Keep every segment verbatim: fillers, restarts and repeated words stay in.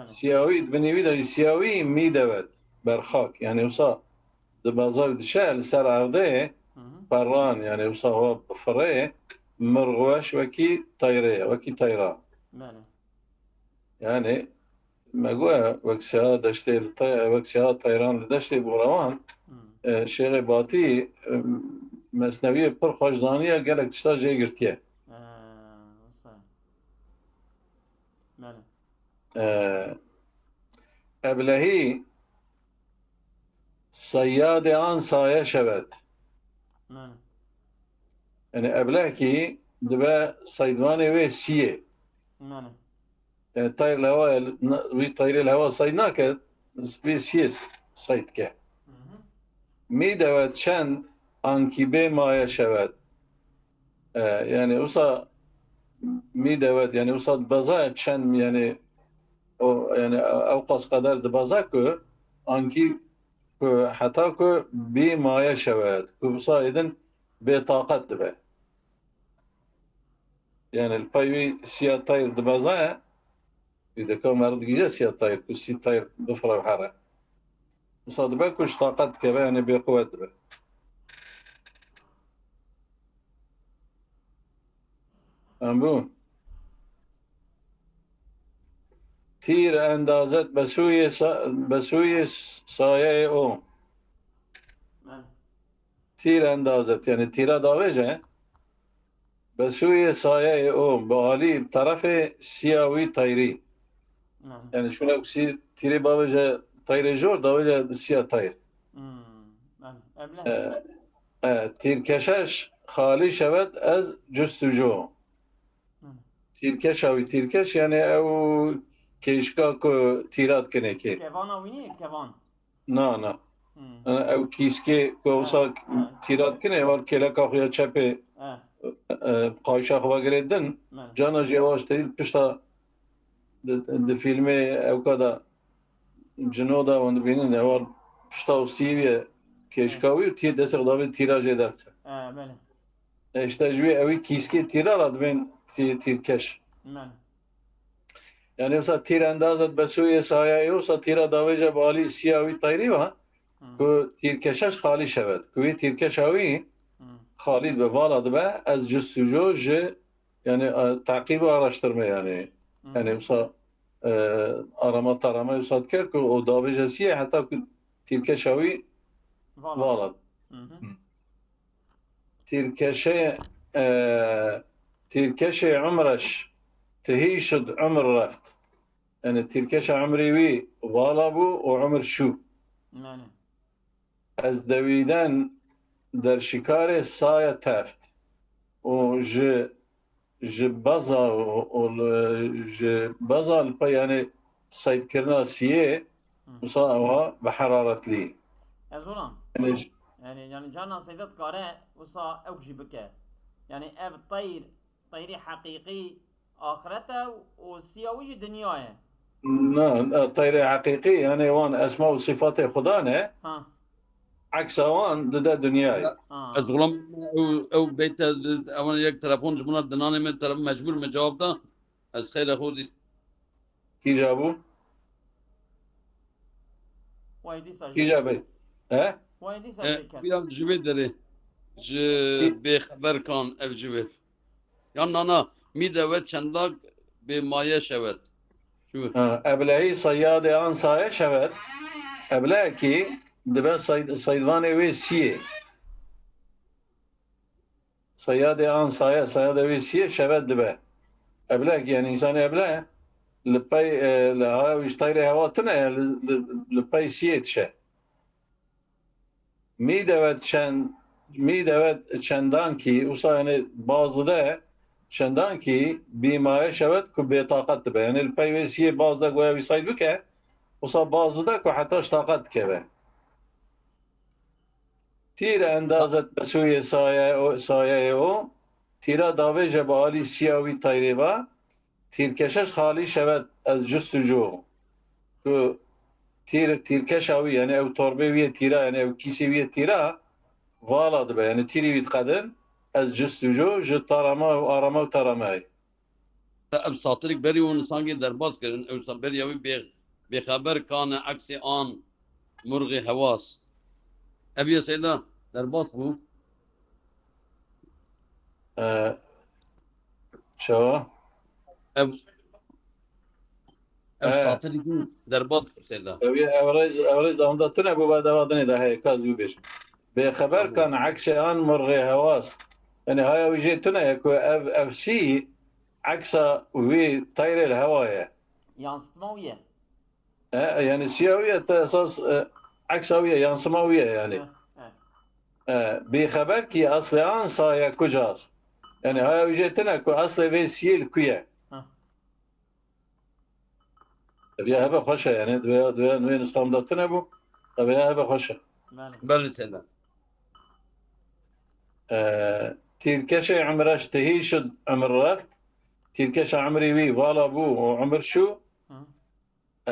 Siyawî, di binî wî de jî siyawî mî dewet, berxak. Yanî wisa dibaza û diçe li ser erdê, perran, yanî wisa wa bifirê, mirxweş wekî teyrê ye, wekî teyra. Yanî me got, wek siyaha deştê li te-, wek siyaha teyran li deştê bû rewan, e, Şêxê Batî, e, Mesnewiyê pir xweş zaniye, gelek tişta jê girtiye. E, Eblehî seyyadê an saye şewet. Yanî eblehkî dibe seydvanê wê siyê. E, teyr li hewa, na-, wî teyrê li hewa seyd nake, wî siyê seyd ke. Mî dewet çend ankî bê maye şewet. E, yanî wisa mî dewet, yanî wisa dibeza çend, yanî o, yanî ew qas qeder dibeza ku ankî ku heta ku bî maye şewet, ku wisa êdin bêtaqet dibe. Yanî li pey wî siya teyr dibeze, wî dika meriv digihîje siya teyr, ku sî teyr bifire û here. Wisa dibe ku ji taqet dikeve, yanî bêquwet dibe. Em bû. Tîr endazet besûyê sa-, besûyê sayeyê o. Tîr endazet, yanî tîra davêje. Besûyê sayeyê o, bi alî, bi terefê siya wî teyrî. Yanî şûna ku sî tîrê bavêje teyrê jor, davêje siya teyr. E, e, tîrkeşeş xalî şewet ez custûco. Tîrkeşa wî, tîrkeş yanî ew kêşka ku tîra dikinê kê. Kevana wî nî, kevan. Na, na. Hmm. E, ew kîskê ku wisa tîra dikinê, ew kêleka xwe ya çepê, e, qayşa xwe vegirê din. Cana jî ew ji tedî pişta di, di fîlmê ewka de cino de hûn dibînin, ew pişta û sîviye kêşka wî û tîr destê xwe davê tîra jê derdixe. E, işte ji wî ewî kîskê tîra re dibên tî-, tîrkeş. Yanî wisa tîr endazet besûyê sayeyê, wisa tîra davêje bi alî siya wî teyrî ve, ku tîrkeşeş xalî şewet. Ku wî tîrkeşa wî xalî dibe, vala dibe, ez cistûco ji, yanî, e, teqîb û araştirme, yanî. Yanî wisa, e, arama tarama wisa dike ku o davêje siyê heta ku tîrkeşa wî vala dibe. Tîrkeşê, e, tîrkeşê umreş, tihî şid umr reft. Yanî tîrkeşa umrê wî vala bû û umr şû. Ez dewîden derşikarê saya teft. Û ji, ji baza û, û li, ji baza li pey, yanî seydkirina siyê, wisa ewa bi heraretlî. Ez ona. Yanî, yanî, yanî carna seyda dikare wisa ew jî bike. Yanî ev teyr, teyrî heqîqî axiret e û siya wî jî dinya ye. Na, na, teyrê heqîqî, yanî wan esma û sifatê Xuda ne. Ha. Eksa wan dide dinyayê. Ha. Ez xulam ew, ew beyte, ewan yek telefon ji min re dinanê min, telefon mecbûr me cewab da. Ez xeyre xwe dîs. Kîja bû? Wayê dîsa jî. Kîja bê? He? Wayê dîsa E, jî ket. Ya ji vê derê. Ji bêxeberkan ev ji vê. Yan nana, mî dewet çendak bê maye şewet. Çû. Ha, eblehî seyyadê an saye şewet. Eblehekî dibe seyd-, seydvanê wê siyê. Seyyadê an saye, seyyadê wê siyê şewet dibe. Eblehekî, yanî însanê ebleh li pey, e, li ha-, wî ji teyrê hewa tune ye, li, li, li pey siyê dişe. Mî dewet çend, mî dewet çendankî, wisa yanî baz dide çendankî bîmaye şewet ku bêtaqet dibe. Yanî li pey wê siyê baz de goya wî seyd bike, wisa baz dide ku heta ji taqet dikeve. Tîr endazet besûyê saye o, sayeyê o, tîra davêje bi alî siya wî teyrê ve, tîrkeşeş xalî şewet ez cistûco. Ku tîr, tîrkeşa wî, yanî ew torbê wî yê tîra, yanî ew kîsê wî yê tîra, vala dibe, yanî tîrî wî diqedin, ez cistûco ji tarama û arama û tarameyê. Ev satirîk berî û nisankê derbas kirin. Ew sa-, beriya wî bê-, bêxeber kane eksê an murxê hewas. Ev ya Seyda derbas bû. E, çawa? Ev ev E, satirîk derbas bû Seyda. Ev, ev rêz, ev rêz dawamda tune bû, ba deva dinê de heye, kaz bibêjim. Bêxeber Tamam. kan eksê an murxê hewas. Yani haya wî jê tune ye ku ev, ev sî eksa wî teyrê li hewa ye. Yansıtma wî ye. E, yani siya wî ye, te esas, e, eksa wî ye, yansıma wî ye yani. Heh, heh. E, bêxeber kî eslê an saye kucas. Yani haya wî jê tune ku eslê vê siyê li ku ye. Heh. Tabii hebe xweş e yani, divê, divê wê nusxam da tune bû. Tabii hebe xweş e. Belê. Belê Seyda. E, tîrkeşê Emreş tihî şid Emir reft. Tîrkeşa Emrî wî vala bû û Emir çû. Hı.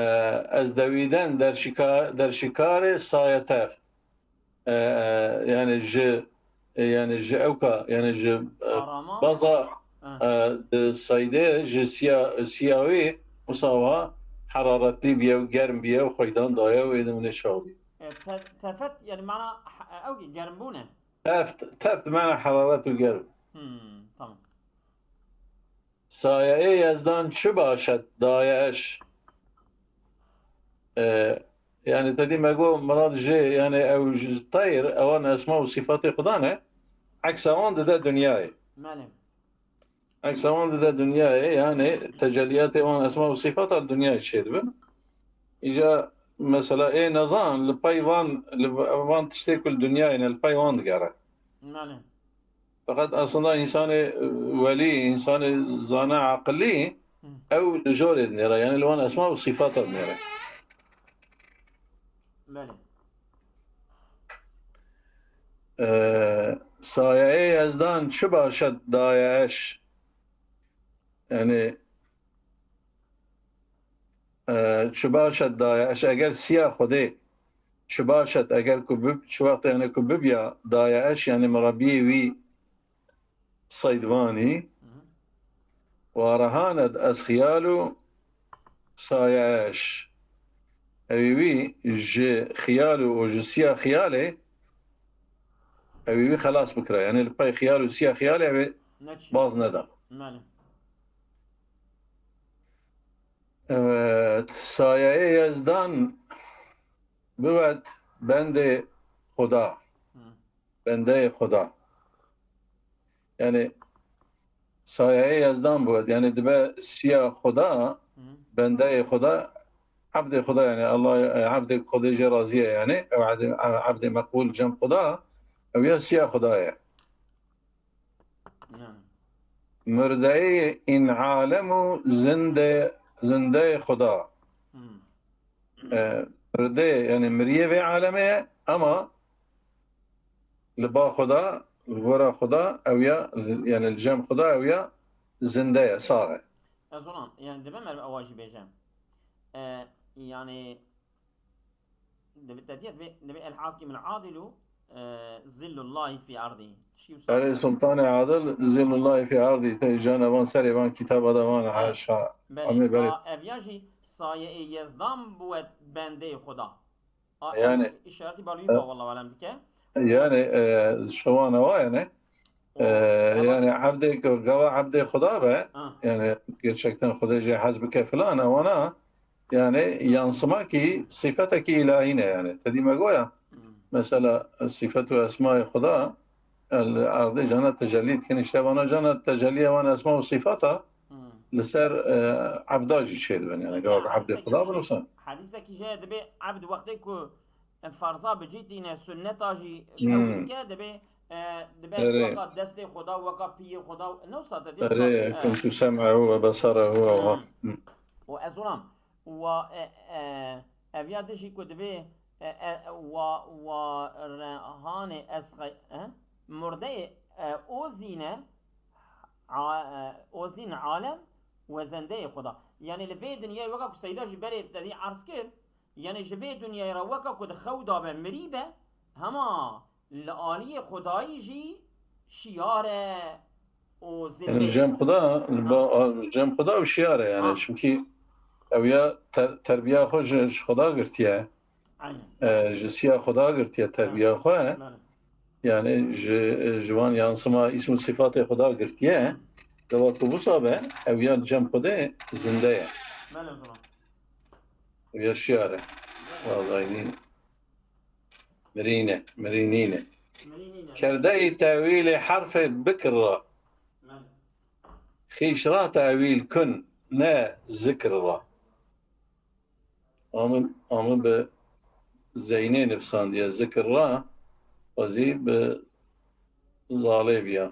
E, ez dewîden derşika-, derşikarê saye teft. E, e, yani ji, e, yani ji ewka, yani ji, e, Arama. baza, Ha. e, di saydê ji siya, siya wî musawa heraretlî biye û germ biye û xweydan daye û êdimine çaw bî. E, te-, tefet yani mana ha-, ew ki germbûne. Teft, teft mana heraret û germ. Hmm, tamam. Sayeyê Yezdan çi başet daye eş. E, yani te dî me got mirad jê, yani ew ji teyr, ewan esma û sîfatê Xuda ne, eksa wan dide dinyayê. Belê. Eksa wan dide dinyayê, yani tecelliyatê wan esma û sîfata li dinyayê çêdibin. Îca mesela ê nezan li pey van, li van tiştê ku li dinyayê ne, li pey wan digere. Belê. Feqet aslında insanê, e, welî, insanê zana aqilî, Hı. ew li jorê dinêre, yani li wan esma û sîfata dinêre. Belê. E, Sayeyê Yezdan çi başet daye eş. Yani, e, çi başet daye eş, eger siya Xwedê çi başet, eger ku bib-, çi wext yani ku bibiya daye eş, yani mirabiyê wî seydvanî, Hı hı. wa rehanet ez xiyal û saye eş. Ewî wî ji xiyal û, û ji siya xiyalê, ewî wî xelas bikira. Yani li pey xiyal û siya xiyalê ewê Ne çi? baz neda. Belê. Evet, sayeyê Yezdan biwet bendê Xuda. Hı. Bendeyê Xuda. Yani sayeyê Yezdan biwet. Yani dibe siya Xuda, Hı. bendeyê Xuda, ebdê Xuda yani Allah, e, ebdê Xwedê jê razî ye yani. Ew ebdê, ebdê meqbûl cem Xuda, ew ya siya Xuda ye. Yani. Murdeyê în alem û zindê, zindeyê Xuda. Hı. E, murdê, yani miriyê vê alemê ye, ama li ba Xuda, li gora Xuda, ew ya, yani li cem Xuda, ew ya zinde ye, sax e. Ez ona, yani dibe mer ewa jî bêje. E, yani, dibe, te diye dibe, dibe el hakim el adilu, e, zillullahi fi ardi. Şî wisa. Erê Sultanê Adil, zillullahi fi ardi, te cana van serê van kitaba da van, haşa. Belê. Amê belê. A, ev ya jî sayeyê Yezdan biwet bendeyê Xuda. A, Yani, işareti balûyî ba wallah alem dike. Yani, e, şewana wa yani, O, e, ama yani ebdê, gava ebdê Xuda be, Ha. Yani gerçekten Xwedê jê hez bike filan, ewana yani yansıma ki sifetekî ilahî ne yani. Te dî me goya, Hmm. mesela sifet û esmayê Xuda, el erdê cana tecellî dikin, işte vana cana tecellî ewan esma û sifata, Hmm. li ser, e, ebda jî çêdibin yani. Gava ebdê Hadisekî Xuda jê, bin wisa. Hadisekî jê dibê ebd wextê ku, e, ferza bi cî tîne, sunneta jî Hmm. ew dike, dibê, e, dibê Erê. weka destê Xuda, weka piyê Xuda, ne wisa te dê Erê, wisa, e, kuntu sem'ehu ve besarehu ve. Hmm. û ez olam. Wa, e, e, ev ya dijî ku dibê, e, e, wa, wa rehanê ez xey-, e? Murdeyê, e, o zîne, a, e, o zîn alem we zendeyê Xuda. Yani li vê dinyayê weka ku Seyda jî berê te dî arz kir, yani ji vê dinyayê re weka ku di xew da be, mirî be, hema li aliyê Xudayî jî şiyar e. û Yanî zindê. Cem Xuda, li ba-, a, Cem Xuda û şiyar e yanî. Ha. Çimkî ew ya ter-, terbiya xwe ji, ji Xuda girtiye. Aynen. E, ji siya Xuda girtiye terbiya xwe. Belê. Yanî ji, ji wan yansima îsm û sifatê Xuda girtiye. Hı. Deva ku wisa be, ew ya Cem Xudê zinde ye. Belê, o zaman. Ew ya şiyar e. Belê. Wazayî. Mirîne, mirînîne. Mirînîne. Kerdeyî tewîlê herfê bikir ra. Belê. Xîş ra tewîl kun, ne zikir ra. Amin, amin bi zeynê nivsandiye zikir ra, xwezî bi zalê biya.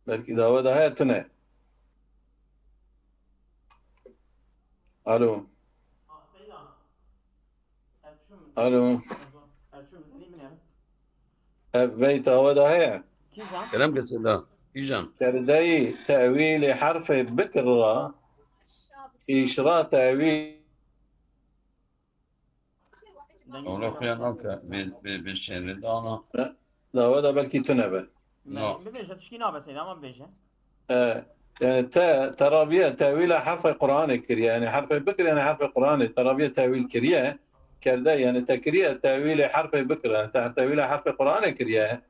Belkî dawe de heye tune. Alo. Alo. Ev beyt awe de heye. Kîjan? Kerem kesê da. Kîjan? Kerdeyî tewîlê herfê bikir ra, îşra tewîl Dengê Ona sê xuya nake, bê, bê, bê şênê dana. Dawe da belkî tune be. No. Bibêje, tişkî nabe seyda, ama bibêje. E, yani te, terabiye, tewîla herfê Qur'anê kiriye. Yani herfê bikir, yani herfê Qur'anê, terabiye tewîl kiriye. Kerde, yani te kiriye, tewîlê herfê bikir, yani te, tewîla herfê Qur'anê kiriye.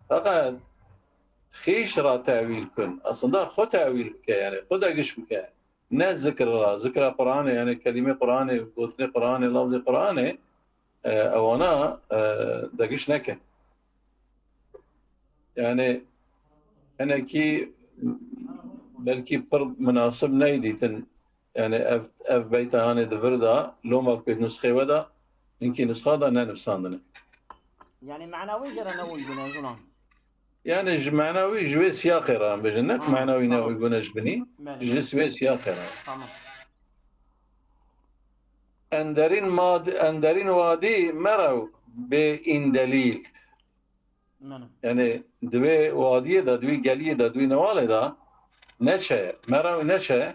Fakat xîş ra tewîl kun. Aslında xwe tewîl bike, yani xwe degiş bike. Ne zikr ra, zikra Qur'anê, yani kelîmê Qur'anê, gotinê Qur'anê, lafzê Qur'anê, e, ewana, e, degiş neke. Yani hinekî belkî pir munasib neyê dîtin. Yani ev, ev beyta hanê di vir de, loma ku nusxê we de, hinkî nusxa de nenivsandine. Yani mana wê jê re ne wî gune, Zulan? Yani ji mana wî, ji wê siyaqê re em bêjin. Ne ku Ha, mana wî ne tamam. Wî gune ji binî, Belê, ji belê. Wê siyaqê re. Tamam. Enderîn mad-, enderîn wadî merew bê îndelîl. Belê. Yani di wê wadiyê de, di wî geliyê de, di wî newalê de neçe, merew neçe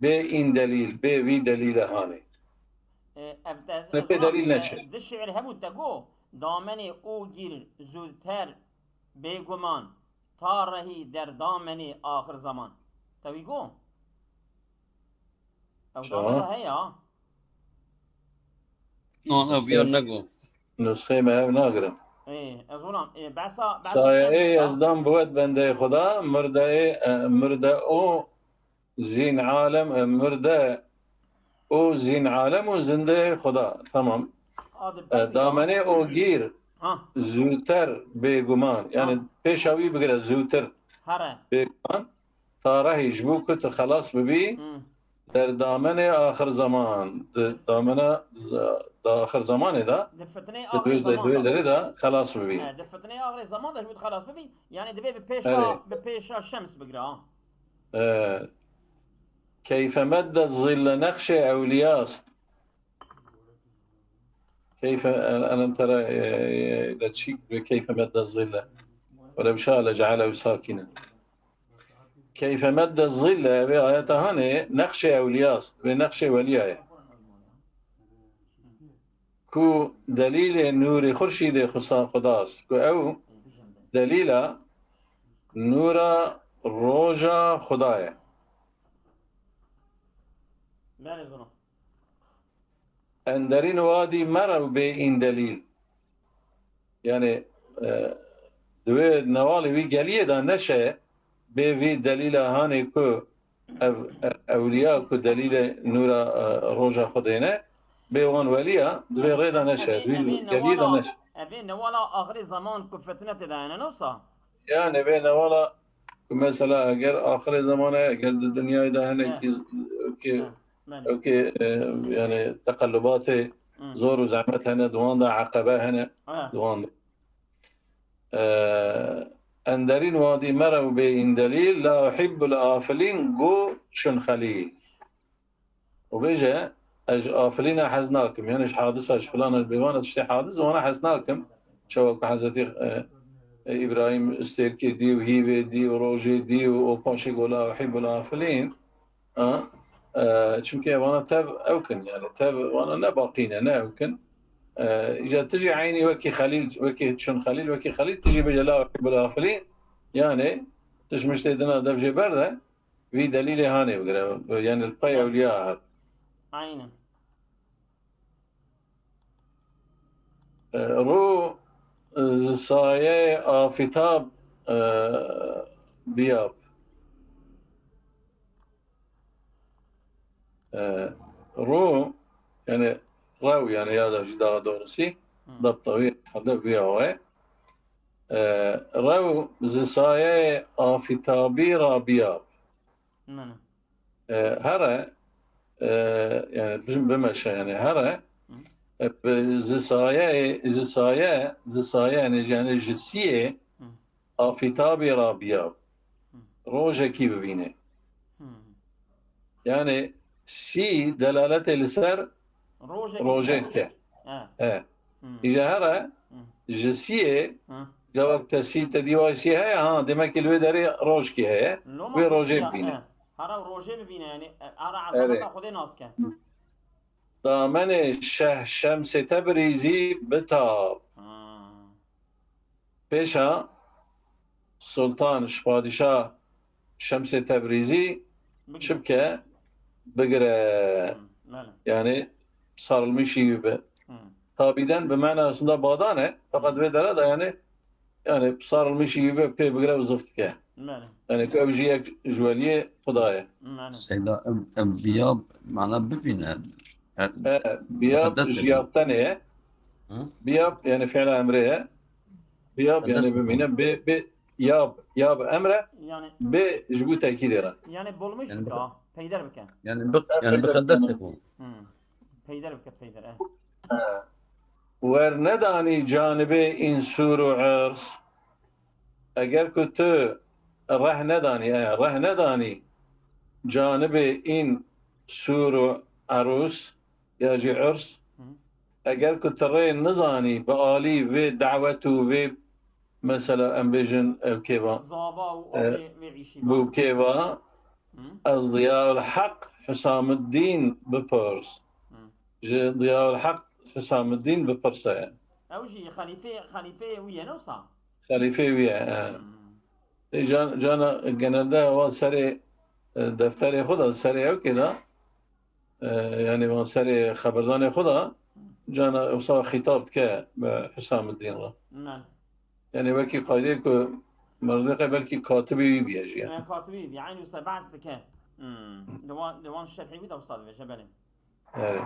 bê îndelîl, bê vî delîle hanê. E, ev te-, Ne pê Zulan, delîl e, neçe. Di şiir hebû te got, damenê ogîr zûdter bêguman, ta rehî der damenê axir zaman. Te wî got? Ew Çawa? Daweta heye ha. Na, na, Nusxê, biya nego. Nusxê me ev nagirin. Ê, ez olam, ê, behsa, behsa Sayeyê şems da. Yezdan bi wet bendeyê Xuda, mirdeyê, e, mirde o zîn alem, e, mirde o zîn alem û zindeyê Xuda. Tamam. Adı E, peki damenê o gîr Ha. Zûter bêguman. Yani Ha. Pêşa wî bigire zûtir Here. Bêguman. Tarehî ji bo ku tu xelas bibî, Hmm. Der damenê axir zaman, di damena, di axir zamanê de, Di fitnê di axir dwê, zaman dwê de. Derê de xelas bibî. He, di fitnê axir zaman de ji bo xelas bibî, yani divê bi pêşa, Erê. Bi pêşa şems bigire, ha. E, keyfe medde zille nexşê ewliyast. Keyfe, elem tera, e, e, de çîk bi keyfe medde zille. Welev şa le cealehu sakinen. Keyfe medde zille, vê ayeta hanê nexşê ewliyast, vê nexşê weliya ye. Ku delîlê nûrê xurşîdê xusa Xudas, ku ew delîla nûra roja Xuda ye. Belê, zona. Enderîn wadî merew bê îndelîl. Yani, e, di wê newalê wî geliyê de neşe bê vî delîla hanê ku ev, e, ewliya ku delîlê nûra, e, roja Xwedê ne, bê wan weliya, di vê rê de neşe, Evê, di vî evê geliyê de newala, neşe. Evê newala axirê zaman ku fitne tê de hene, ne wisa? Yani vê newala ku mesela eger axirê zaman e, eger di dinyayê de hene He. Ki, ki He. Belê. Ew ki, e, yani teqellubatê Hı. Zor û zehmet hene, di wan de eqebe hene, He. Di wan de. E, enderîn wadî merew bê îndelîl, la uhibbul afilîn go çun xelîl. Û bêje, ez ji afilîna hez nakim, yani ji hadisa, ji filan, ji bêvan, ez tiştê hadis, wana hez nakim. Çawa ku Hezretî, e, e, Îbrahîm stêrkê dî û hîvê dî û rojê dî û o paşê go la uhibbul afilîn. Ha? E, çimkî evana tev ew kin, yani tev wana ne baqî ne, ne ew kin. E, îca tu jî eynî wekî Xelîl, wekî çûn Xelîl, wekî Xelîl, tu jî bêje la bilafilî, yanê tişmiştê dina dev jê berde, vî delîlê hanê bigire. Yanê li pey ewliya hat. Aynen. E, rû, e, ji sayeyê afitab, e, biyab. E, rû, yani rew, yani ya da jî daha doğrusu, Hı. da bi tawî hede vî awe. E, rew ji sayeyê afitabî ra biyab. Mene. E, here, e, yani bizim bimeşe yani here, Hı. e, bi-, ji saye, ji saye, ji saye yani, yani ji siyê Hı. afitabî ra biyab. Hı. Rojekî bibîne. Hı. Yani sî delaletê li ser Rojekî rojê dike. dike. Evet. Evet. Hı. Îca here Hı. ji siyê Hı. gavak te sî te dîwa sî heye, ha, demek ki li wê derê rojkî heye. Loma Wê rojê sî ya, bibîne. e, Hara rojê bibîne, yani, e, hara Evet. ezameta Xwedê nas ke. Damenê Şeh Şemsê Tebrîzî bitab. Ha. Pêşa Sultan, ji Padîşah Şemsê Tebrîzî Bigire. çi bike? Bigire. Hı, bele. Yani sarılmışî wî bi. Hı. Tabîden bi mena aslında badan e. Fakat Hı. vê dera da yani, yani sarılmışî wî bi pê bigire û zift dike. Bele. Yani ku ew jî yek ji weliyê Xuda ye. Bele. Seyda, em, em biya mana bibîne. E, biyab Muqeddes ji bibîne. yab tenê ye. Hı? Biyab yani fiila emrê ye. Biyab yani Muqeddes bibîne. bibîne. Bi, bi, yab, yab emre. Yani Bi ji bo tekîdê re. Yani bulmuş Yani bike, bu- ha. Peyder bike. Yani bi, yani Peyder bikaddes bike. bu. Hı. Peyder bike, peyder, e. Wer nedanî canibê însûr û ers. Eger ku tu reh nedanî, e, reh nedanî canibê în sûr û erûs ya jî urs, Hı. eger ku tu rê nizanî bi alî vê dawet û vê, mesela, em bêjin ev kêva, Zava û e, vê, vê îşî bu va. kêva, Hı. ez Ziyaul Heq Hüsamuddin bipirs. Hı. Ji Ziyaul Heq Hüsamuddin bipirse. Ew jî xelîfê, xelîfeyê wî ye, ne wisa? Xelîfê wî ye, e. Hmm. Ê, can-, cana genelde wan serê, e, defterê xwe de, serê ew kê de, e, yani wan serê xeberdanê xwe de, cana wisa xîtab dike bi Hüsamuddin re. Mele. Yani wekî qaydê ku merdê qey belkî katibê wî biye jî yani. E, katibî wî biye, eynî wisa behs dike. Hmm. Li wan, li wan şerhê wî de wisa dibêje, belê. Erê.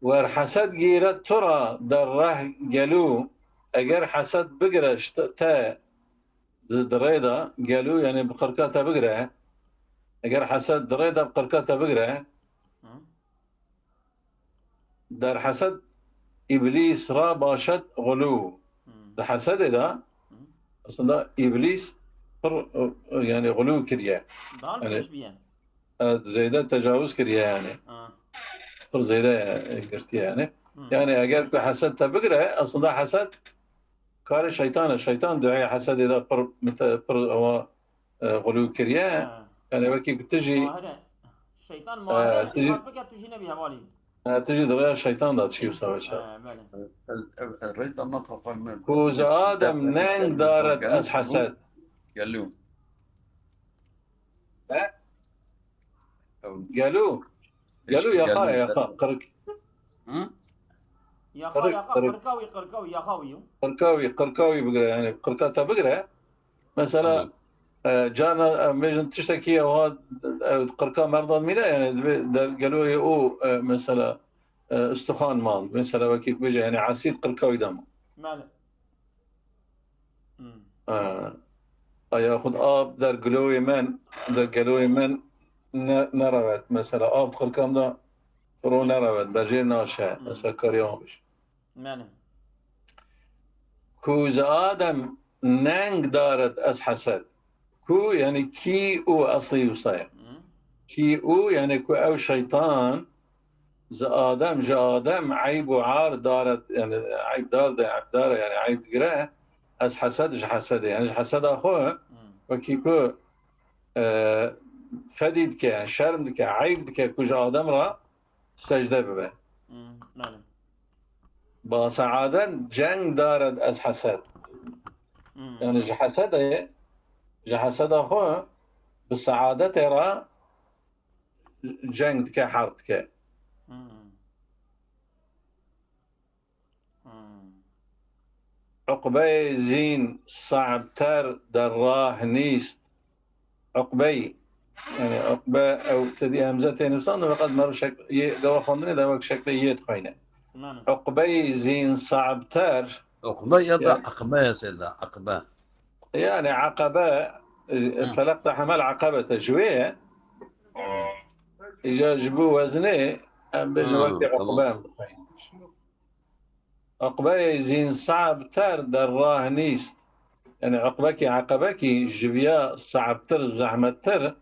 Wer hesed gîre tu ra der reh gelû, eger hesed bigire ji te, te di, di rê de gelû, yani bi qirka te bigire, eger hesed di rê de bi qirka te bigire, Hı. der hesed îblîs ra başet xulû. Hmm. Di hesedê de Hmm. aslında îblîs pir, e, yani xulû kiriye. Dal Yani pêş biye. Evet, zêde tecawuz kiriye yani. Ha. Pir zêde, e, girtiye yani. Hmm. Yani eger ku hesed te bigire, aslında hesed karê şeytan e. Şeytan duhê hesedê de pir mite-, pir ewa, e, xulû kiriye. Ha. Yani wekî ku tu jî, Mahir e. Şeytan e, mahir e, tu jî, iltifat bike, tu jî nebî hevalî. e, tu jî di rêya şeytan de çî wisa weşa. E, belê. El, el, el, rêta me xwe xwe me. Ku ji Adem neng daret ez hesed. Gelû. He? Ew Gelû. Gelû Eşkî yaxa, gelû. yaxa. Qirk. Hı? Yaxa, Qirk, yaxa, qirk. Qirka wî, qirka wî, yaxa wî yo. Qirka wî, qirka wî bigire, yani qirka te bigire. Mesela, Hı. e, carna, e, em bêjin tiştekî ew ha, e, qirka merdan mîne, yani divê der gelûyê û, e, mesela, e, istixan man. Mesela wekî bêje, yani esîd qirka wî de man. Mele. Hmm. E, a yaxud av der gelûyê men, der gelûyê men ne, nerewet. Mesela av qirkan de ro nerewet, berjê naşe. Hmm. Mesela kariya wan biş. Mele. Ku ji Adem neng daret ez hesed. Ku, yani kî û eslî wisa ye. Hı. Kî û, yani ku ew şeytan ji Adem, ji Adem eyb û ar daret, yani eyb dar de, eyb dar e, yani eyb digire, ez hesed, ji hesedê, yani ji heseda xwe, Hı. wekî ku, e, fedî dike, yani şerm dike, eyb dike ku ji Adem re secde bibe. Hmm, belê. Ba seaden ceng dared ez hesed. Hmm. Yani ji hesede, ji heseda xwe bi seadetê re ceng dike, harb dike. Hmm. Hmm. Uqbey zîn se'bter der rah nîst. Uqbey, yani uqbe ew tedî hemze tê nivîsandin, feqet meriv şek-, yê gava xwendinê de wek şeklê yê dixweyne. Belê. Uqbey zîn se'bter, Uqbe ya da Ya- Aqbe ya seyda, Aqbe. yani Aqebe, e, Hı. felekte hemel Aqebete ji wê ye. Ya ji bo weznê, em bêjin Hı, wekî tamam. Uqbe em dixweyne. Uqbeyê zîn se'bter der rah nîst. Yani Uqbekî, Aqebekî ji viya se'btir, zehmettir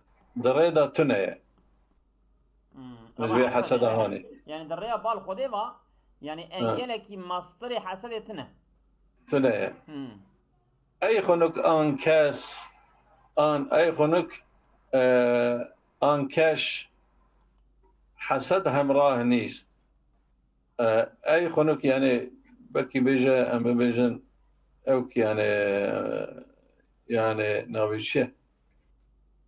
di rê de tune ye. Hmm. Ji Ama vê Hasan heseda ya. hanê. Yani di rêya bal Xwedê va, yani engelekî mastirê hesedê tune. Tune ye. Hmm. Ey xunuk an kes, an, ey xunuk, e, an keş hesed hemrah nîst. E, ey xunuk yani belkî bêje, em bibêjin, ew ki yani, yani navê çi ye?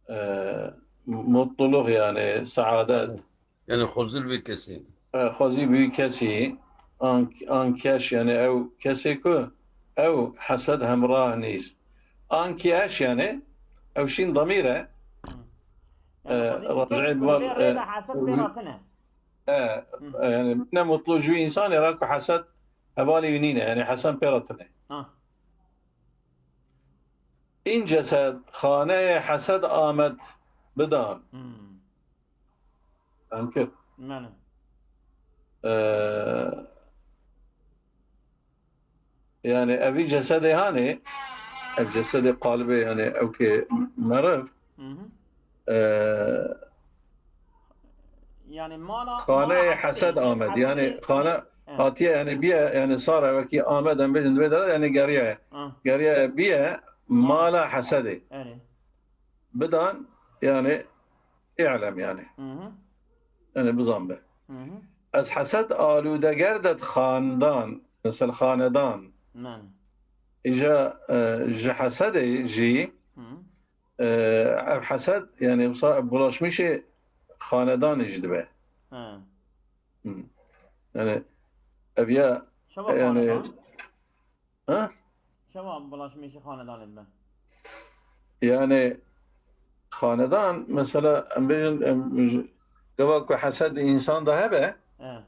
E, mutluluk yani, saadet. Yani xozil bir kesin. E, xwezî bûyî kesî, an, an keş yani ew kesê ku ew hesed hemrah nîst. An ki eş yani, ew şîn damîr e. Yani E, xwezî bir Rabî kes Ekber, bi rê de e, hesed e, pê re tune. E, yani ne mutlu ji wî însanê re ku hesed hevalê wî nîne, yani hesed pê re tune. Ah. În cesed xaneyê hesed amed bidan. Hmm. Em kir. Belê. E, yani evî cesedê hanê, ev cesedê qalibê yani ew ki meriv, Hı hı. e, Yani mala, xaneyê mala hesed hesedê, amed. Yani hesedê, xane evet. hatiye yani biye yani sara wekî amed em bêjin divê de yani geriye. Ah, Geriye biye mala hesedê. yani. Bidan yani i'lem yani. Hı hı. Yani bizan be. Hı hı. Ez hesed aludeger de xandan, mesela xanedan. Men. Îja, e, ji hesedê jî, Hı. e, ev hesed yani wisa bulaşmîşê xanedanê jî dibe. He. Hı. Yani ev ya Çawa yani xanedan? Ha? Çawa bulaşmîşî xanedanê dibe? Yani xanedan mesela em bêjin em, j- gava ku hesed însan de hebe, He.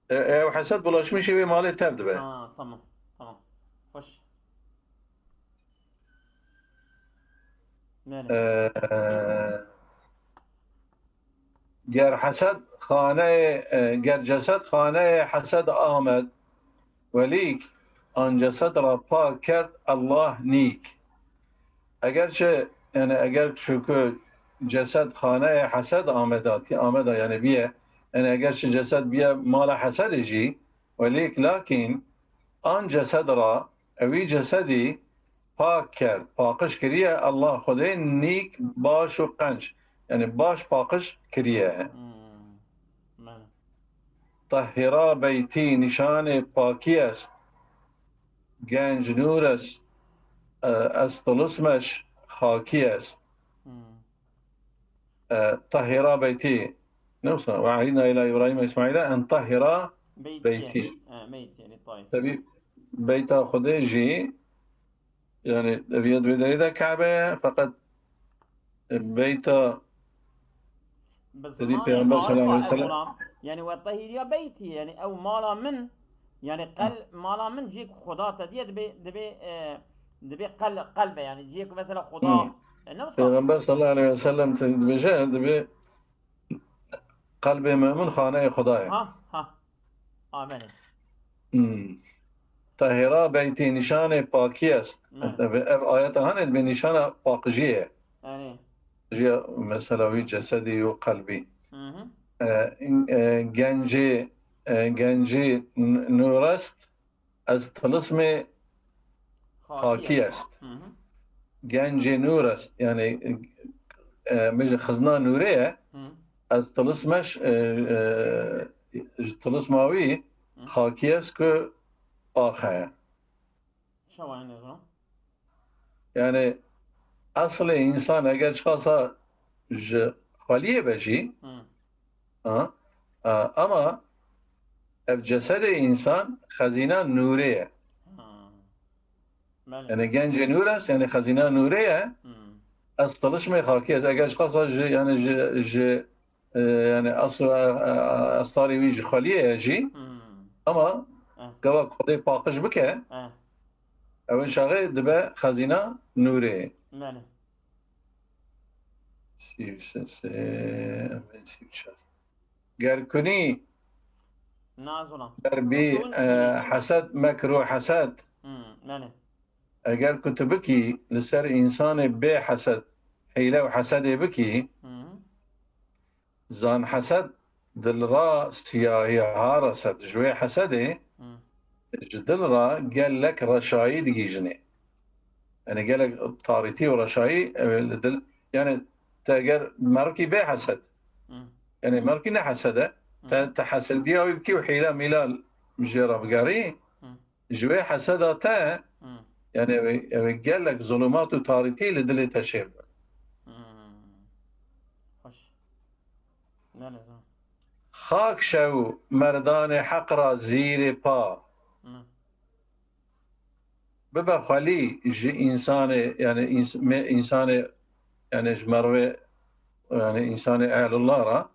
e, ew hesed bulaşmîşî wê malê tev dibe. Ha, tamam. Tamam. Hoş. Yani. E, ger hesed xaneyê, e, ger cesed xaneyê hesed amed, welîk an cesed ra pak kerd Allah nîk. Eger çi, yani eger çiku cesed xaneyê hesed ameda, tî ameda yani biye, yani eger çi cesed biye mala hesedê jî, welîk lakin an cesed ra ewî cesedî pak kerd, paqij kiriye Allah Xwedê nîk, baş û qenc. Yani baş paqij kiriye. Hmm. Belê. Tahira beytî nîşanê pakî est. Genc nûr est. E, ez tilismeş xakî est. Hmm. E, tahira beytî. Ne wisa? Ve ahîdna îlâ Îbrahîme Îsmaîle en tahira Beyti. Beyti. Ha, beyti yani tayyib. Tabi beyta Xwedê jî yani ev ya divê derê de Kabe ye, feqet beyta Bi Sedî zimanê Peygamber sallallahu aleyhi ve Arifa ev sellem. xulam, yani we tahiriya beyti, yani ew mala min, yani qel mala min cîk Xuda te diye dibe, dibe, e, dibe qel, qelbe, yani cîk mesela Xuda, Hı. E, ne wisa? Peygamber sallallahu aleyhi ve sellem te dibêje, dibe qelbê mu'min xaneyê Xuda ye. Ha, ha. Amenê. Hmm. Tahira beytî nîşanê pakî est. Ne. Ev, ev ayeta hanê dibe nîşana paqijiyê ye. Yani. Ji mesela wî cesedî û qelbî. Hı hı. E, e, gencî, e, gencî n- nûr est, ez tilismê xakî est. Hı hı. Gencê nûr est, yani, e, bêje xizna nûrê ye, Hı. ez tilismeş, e, e, Ji tilisma wî xakiyes ku axe. Çawa yani o zaman? Yani aslê însan eger çiqasa ji xweliyê be jî, Hı. Ha? A, ama ev cesedê însan xezîna nûrê ye. Ha. Belê. Yani gencê nûr est, yani xezîna nûrê ye. Hı. Ez tilişmê xakî ez. Eger çiqasa ji, yani ji, ji, e, yani asl, e, e, estarê wî ji xweliyê ye jî. Hı. Ama Eh. gava Xwedê paqij bike, Eh. ew çaxê dibe xezîna nûrê. Belê. Sî û sê, sê, em ê sî û çar. Ger kunî Nazonan. ber bî, Şûn e, hesed, mekr û hesed. Hmm, yani. Eger ku tu bikî li ser însanê bê hesed, hîle û hesedê bikî, Hmm. zan hesed dil ra siyahî ha reset. Ji wê hesedê Hmm. ji dil ra gelek reşayî digihîjinê. Yani gelek tarîtî û reşayî, e, li dil, yani te eger merikî bê hesed, Hmm. yani merikî ne hesed e, te, Hmm. te hesediya wî bikî û hîla mîla jê re bigerî, Hmm. ji wê heseda te, Hmm. yani ew ê, ew ê gelek zulûmat û tarîtî li dilê te çêbibe. Hmm. Xweş. Belê, zan. Xak şew merdanê heq ra zîrê pa. Hmm. Bibe xwelî ji însanê, yani îns-, me-, însanê, yani ji merivê, yani însanê ehlullah ra,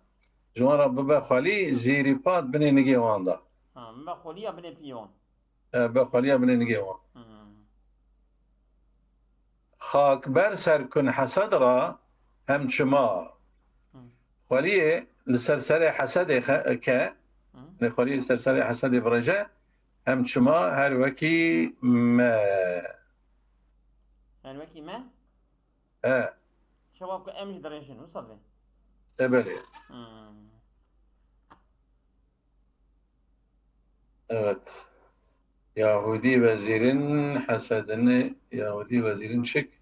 ji wan ra bibe xwelî zîrî pat binê nigê wan da. Ha, bibe xweliya binê piyê wan. E, be xweliya binê nigê wan. Hmm. Xak ber ser kun hesed ra hem çima. Hmm. Xweliyê li ser serê hesedê xe-, ke, Hmm. yani xweliyê li ser serê hesedê birêje, hem çima her wekî me. Her wekî me? E. Şewa ku em jî dirêjin, wisa divê? E, belê. Hmm. Evet. Yahudî vezîrin hesedini, Yahudî vezîrin çik?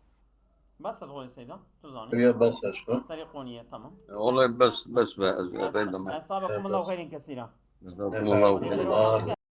Bes e, Xwedê Seyda, tu zanî. Ya bes e, şu. Serê qonî ye, tamam. Olay bes, bes be, ez, ez, ez rê dime. Hesabê kum Allah xeyrên kesîra. Jazakumullahu xeyran.